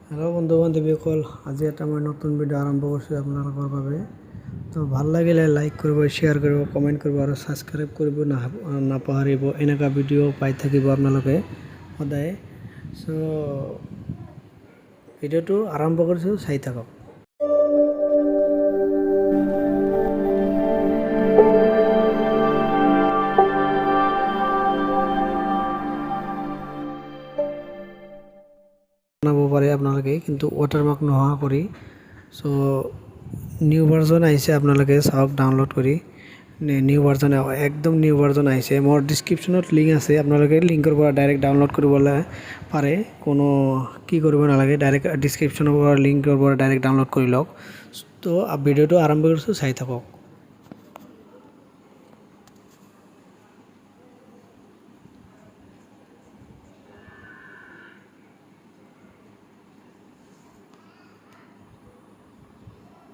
Hello' বন্ধু বান্ধৱীসকল, আজি এটা মই নতুন ভিডিঅ' আৰম্ভ কৰিছোঁ আপোনালোকৰ বাবে। তো ভাল লাগিলে লাইক কৰিব, শ্বেয়াৰ কৰিব, কমেণ্ট কৰিব আৰু ছাবস্ক্ৰাইব কৰিব নাপাহৰিব। এনেকুৱা ভিডিঅ' পাই থাকিব আপোনালোকে সদায়। চ' ভিডিঅ'টো আৰম্ভ কৰিছোঁ, চাই থাকক। বনাব পাৰে আপোনালোকে, কিন্তু ৱাটাৰমাৰ্ক নোহোৱা কৰি। চ' নিউ ভাৰ্জন আহিছে, আপোনালোকে চাওক ডাউনলোড কৰি। নিউ ভাৰ্জন, একদম নিউ ভাৰ্জন আহিছে। মোৰ ডিছক্ৰিপশ্যনত লিংক আছে, আপোনালোকে লিংকৰ পৰা ডাইৰেক্ট ডাউনলোড কৰিবলৈ পাৰে। কোনো কি কৰিব নালাগে, ডাইৰেক্ট ডিছক্ৰিপশ্যনৰ পৰা লিংকৰ পৰা ডাইৰেক্ট ডাউনলোড কৰি লওক। তো ভিডিঅ'টো আৰম্ভ কৰিছোঁ, চাই থাকক।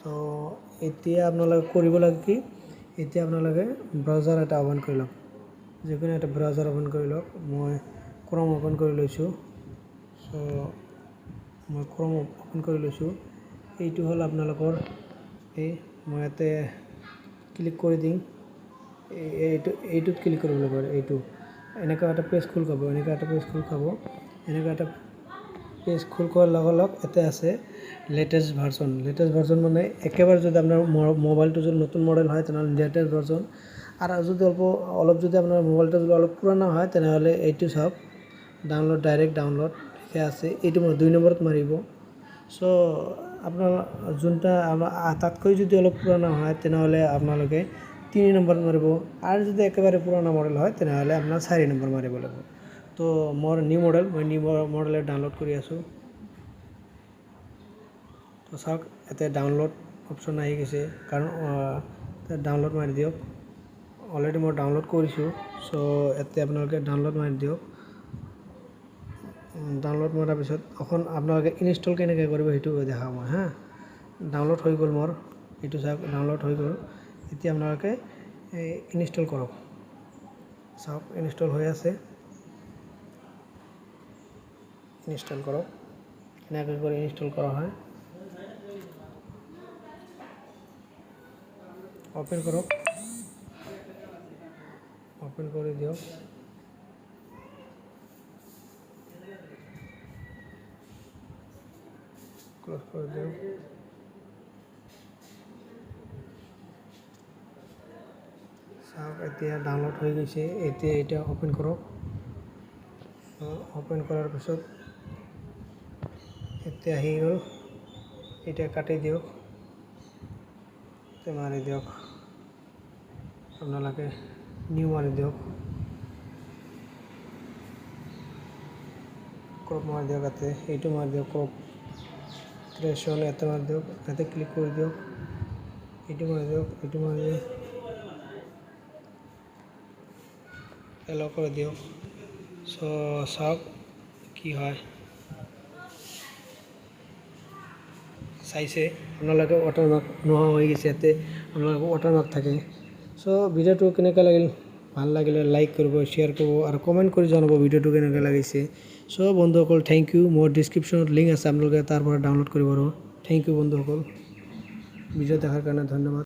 তো এতিয়া আপোনালোকে কৰিব লাগে কি? এতিয়া আপোনালোকে ব্ৰাউজাৰ এটা অ'পেন কৰি লওক, যিকোনো এটা ব্ৰাউজাৰ অ'পেন কৰি লওক। মই ক্ৰম অ'পেন কৰি লৈছোঁ। চ' মই ক্ৰম অ'পেন কৰি লৈছোঁ। এইটো হ'ল আপোনালোকৰ এই, মই ইয়াতে ক্লিক কৰি দিম। এইটো, এইটোত ক্লিক কৰিব লাগিব। এইটো এনেকুৱা এটা পেজ খোল খাব, এনেকুৱা এটা পেজ খোল খাব। এনেকুৱা এটা পেজ খোল খোৱাৰ লগে লগ ইয়াতে আছে লেটেষ্ট ভাৰ্জন। লেটেষ্ট ভাৰ্জন মানে একেবাৰে যদি আপোনাৰ মোবাইলটো যদি নতুন মডেল হয়, তেনেহ'লে লেটেষ্ট ভাৰ্জন, আৰু যদি অলপ অলপ যদি আপোনাৰ মোবাইলটো যদি অলপ পুৰণা হয়, তেনেহ'লে এইটো চাওক, ডাউনলোড, ডাইৰেক্ট ডাউনলোড লিখা আছে। এইটো মই 2 নম্বৰত মাৰিব। চ' আপোনাৰ যোনটা তাতকৈ যদি অলপ পুৰণা হয়, তেনেহ'লে আপোনালোকে 3 নম্বৰত মাৰিব, আৰু যদি একেবাৰে পুৰণা মডেল হয়, তেনেহ'লে আপোনাৰ 4 নম্বৰ মাৰিব লাগিব। তো মোৰ নিউ মডেল, মই নিউ মডেলে ডাউনলোড কৰি আছোঁ। তো চাওক, ইয়াতে ডাউনলোড অপশ্যন আহি গৈছে, কাৰণ ডাউনলোড মাৰি দিয়ক। অলৰেডি মই ডাউনলোড কৰিছোঁ। চ' ইয়াতে আপোনালোকে ডাউনলোড মাৰি দিয়ক। ডাউনলোড মৰাৰ পিছত এখন আপোনালোকে ইনষ্টল কেনেকৈ কৰিব সেইটো দেখাম মই। হা, ডাউনলোড হৈ গ'ল মোৰ। এইটো চাওক, ডাউনলোড হৈ গ'ল। এতিয়া আপোনালোকে ইনষ্টল কৰক। চাওক, ইনষ্টল হৈ আছে। ইনষ্টল কৰক। কেনেকৈ কৰি ইনষ্টল কৰা হয়? অ'পেন কৰক, অ'পেন কৰি দিয়ক। ক্ল'জ কৰি দিয়ক। চাওক, এতিয়া ডাউনলোড হৈ গৈছে। এতিয়া এতিয়া অ'পেন কৰক। অ'পেন কৰাৰ পিছত এতিয়া আহি গ'ল। এতিয়া কাটি দিয়ক, এতিয়া মাৰি দিয়ক। আপোনালোকে নিউ মাৰি দিয়ক, ক্ৰপ মাৰি দিয়ক ইয়াতে, এইটো মাৰি দিয়ক, ক্ৰপ ক্ৰিয়েশ্যন ইয়াতে মাৰি দিয়ক, ইয়াতে ক্লিক কৰি দিয়ক, এইটো মাৰি দিয়ক, এইটো মাৰি দিয়ক, এলাও কৰি দিয়ক। চ' চাওক কি হয়। চাইছে আপোনালোকে, ৱাটাৰমাৰ্ক নোহোৱা হৈ গৈছে। ইয়াতে আপোনালোকৰ ৱাটাৰমাৰ্ক থাকে। চ' ভিডিঅ'টো কেনেকুৱা লাগিল? ভাল লাগিলে লাইক কৰিব, শ্বেয়াৰ কৰিব আৰু কমেণ্ট কৰি জনাব ভিডিঅ'টো কেনেকুৱা লাগিছে। চ' বন্ধুসকল, thank U. মোৰ ডিছক্ৰিপশ্যনত লিংক আছে, আপোনালোকে তাৰ পৰা ডাউনলোড কৰিব পাৰিব। Thank U বন্ধুসকল, ভিডিঅ' দেখাৰ কাৰণে ধন্যবাদ।